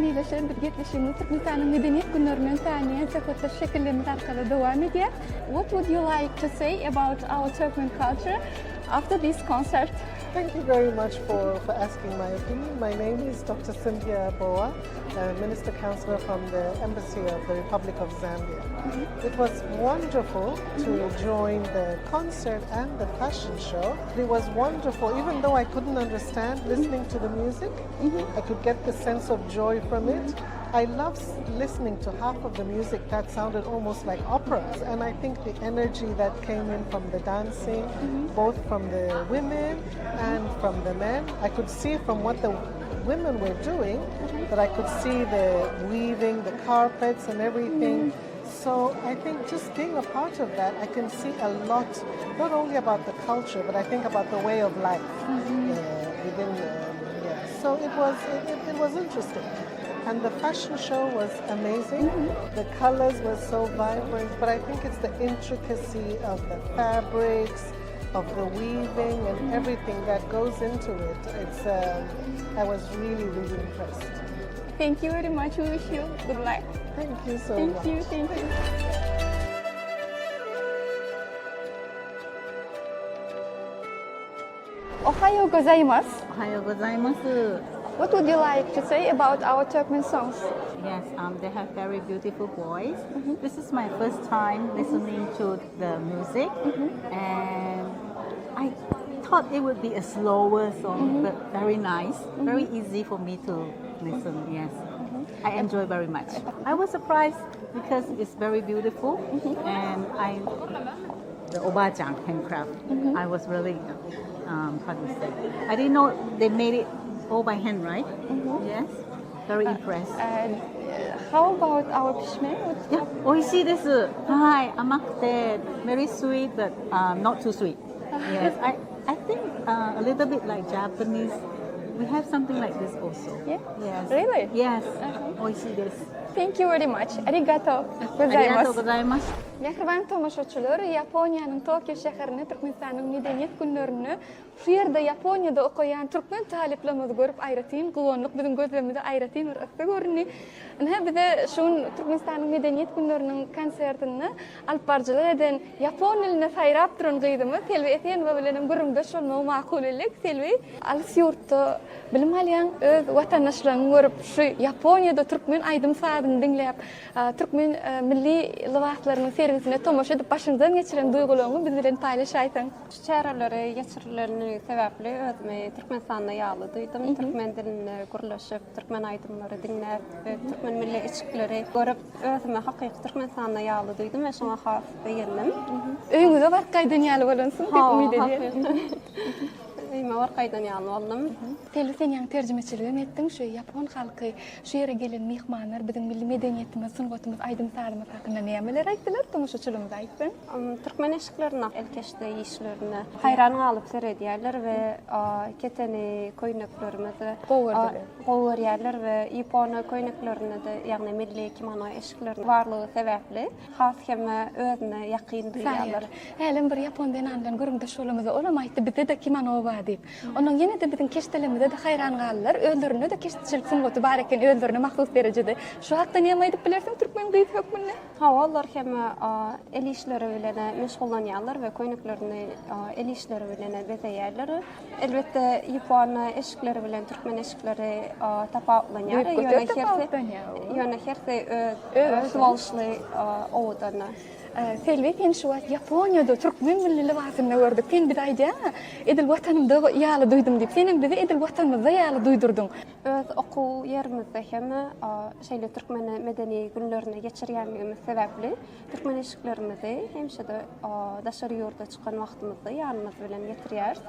Mähriban ildeşler, biz gepleşigimizi Türkmenistanyň Medeniýet günlerinden sanlaýan söhbetdeş şekillerimiz arkaly dowam edýär. What would you like to say about our Turkmen culture after this concert? Thank you very much for, for asking my opinion. My name is Dr. Cynthia Boa, Minister Counselor from the Embassy of the Republic of Zambia. Mm-hmm. It was wonderful to mm-hmm. join the concert and the fashion show. It was wonderful, even though I couldn't understand mm-hmm. listening to the music, mm-hmm. I could get the sense of joy from it. I love listening to half of the music that sounded almost like opera. And I think the energy that came in from the dancing, mm-hmm. both from the women and from the men, I could see from what the women were doing mm-hmm. that I could see the weaving, the carpets and everything. Mm-hmm. So I think just being a part of that, I can see a lot, not only about the culture, but I think about the way of life mm-hmm. uh, within um, yeah. So it was, it, it, it was interesting. And the fashion show was amazing. Mm-hmm. The colors were so vibrant, but I think it's the intricacy of the fabrics, of the weaving and mm-hmm. everything that goes into it. It's, um, I was really, really impressed. Thank you very much. We wish you good luck. Thank you so thank much. Thank you, thank you. Ohayo gozaimasu. Ohayo gozaimasu. What would you like to say about our Turkmen songs? Yes, um, they have very beautiful voice. Mm -hmm. This is my first time listening to the music, mm -hmm. and I thought it would be a slower song, mm -hmm. but very nice, mm-hmm. very easy for me to listen. Yes, mm-hmm. I enjoy very much. I was surprised because it's very beautiful, mm-hmm. and I the Obachan handcraft. Mm-hmm. I was really, um, how to say, I didn't know they made it all by hand, right? Mm-hmm. Yes, very uh, impressed. And uh, how about our pişme? Yeah, 美味しいです。はい、甘くて very sweet but um, not too sweet. Yes, I I think uh, a little bit like Japanese. We have something like this also. Yeah. Yes. Really? Yes. Uh-huh. 美味しいです。 Thank you very much. Arigato ありがとうございます。 Mähriban tomaşaçylar, Ýaponiýanyň Tokio şäherinde Türkmenistanyň Medeniýet günlerinde şu ýerde Ýaponiýada okaýan türkmen talyplarymyzy görüp aýratyn guwandyk, biziň gözlerimize aýratyn bir yssy göründi. Ynha bize şu gün Türkmenistanyň Medeniýet günleriniň konsertinde alyp baryjylyk eden ýapon dilinde saýrap duran gyzymyz Selbi Esenowa bilenem gürrüňdeş bolmagy makul bildik. Selbi, alys ýurtda bilim alýaň, öz watandaşlaryňy görüp, şu Ýaponiýada türkmen aýdym-sazyny diňläp, türkmen milli lybaslarynyň sergisine tomaşa edip başyňdan geçiren duýgularyňy biz bilen paýlaşaýsaň. Şu çäreleri geçirileni sebäpli özümi Türkmenistanda ýaly duýdum. Türkmen dilinde gürleşip, türkmen aýdymlary diňläp we türkmen milli eşikleri görüp, özümi hakyky Türkmenistanda ýaly duýdum we şoňa has begendim. Öýüňize baryp gaýdan ýaly bolansyň diýip umyt edýän. Öýüme baryp gaýdan ýaly boldum. Selbi sen ýaňy terjimeçiligem etdiň, şu ýapon halky, şu ýere gelen myhmanlar biziň milli medeniýetimiz, sungatymyz, aýdym-sazymyz hakynda nämeler aýtdylar, tomaşaçylygymyza aýtsaň? Türkmen eşiklerine, el keşde işlerine haýran galyp seredýärler we keteni köýneklerimizi gowy gördüler. Gowy görýärler we ýapon köýneklerinde-de, ýagny milli kimono eşikleriniň barlygy sebäpli has hem özüne ýakyn duýýarlar. Hälem bir ýapon zenany bilen gürrüňdeş bolamyzda, olam aýtdy, bizde-de kimono bar diýip. Onnoň ýene-de biziň keşdelerimize-de haýran galdylar. Özlerinde-de keşdeçilik sungaty bar eken, özlerine mahsus derejede. Şu hakda näme aýdyp bilersiň türkmen gyzy hökmünde? Hawa, olar hem el işleri bilen meşgullanýarlar we köýneklerini el işleri bilen bezeýärler. Elbetde, ýapon eşikleri bilen türkmen eşikleri tapawutlanýar. Ýöne hersi, ýöne hersi öz özboluşly owadan. Selbi seni şu wagt Ýaponiýada türkmen milli lybasynda gördük. Sen bize aýdýaňa, edil watanymda ýaly duýdum diýip. Senem bizi edil watanymyzda ýaly duýdurdyň. Öz okuw ýerimizde hem şeýle türkmen medeni günlerini geçirýänligimiz sebäpli türkmen eşiklerimizi hemişe-de daşary ýurda çykan wagtymyzda ýanymyz bilen getirýäris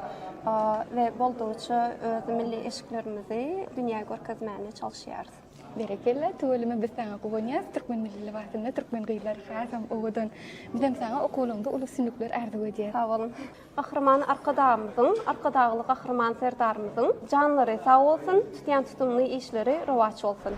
we boldugyça öz milli eşiklerimizi dünýä görkezmäne çalyşýarys. Berekella, tüweleme biz saňa guwanýas, türkmen milli lybasynda türkmen gyzlary hasam owadan. Bizem saňa okuwlaňda uly üstünlikler arzuw edýäs. Sag boluň. Gahryman Arkadagymyzyň, Arkadagly Gahryman Serdarymyzyň janlary sag bolsun, tutýan tutumly işleri rowaç bolsun!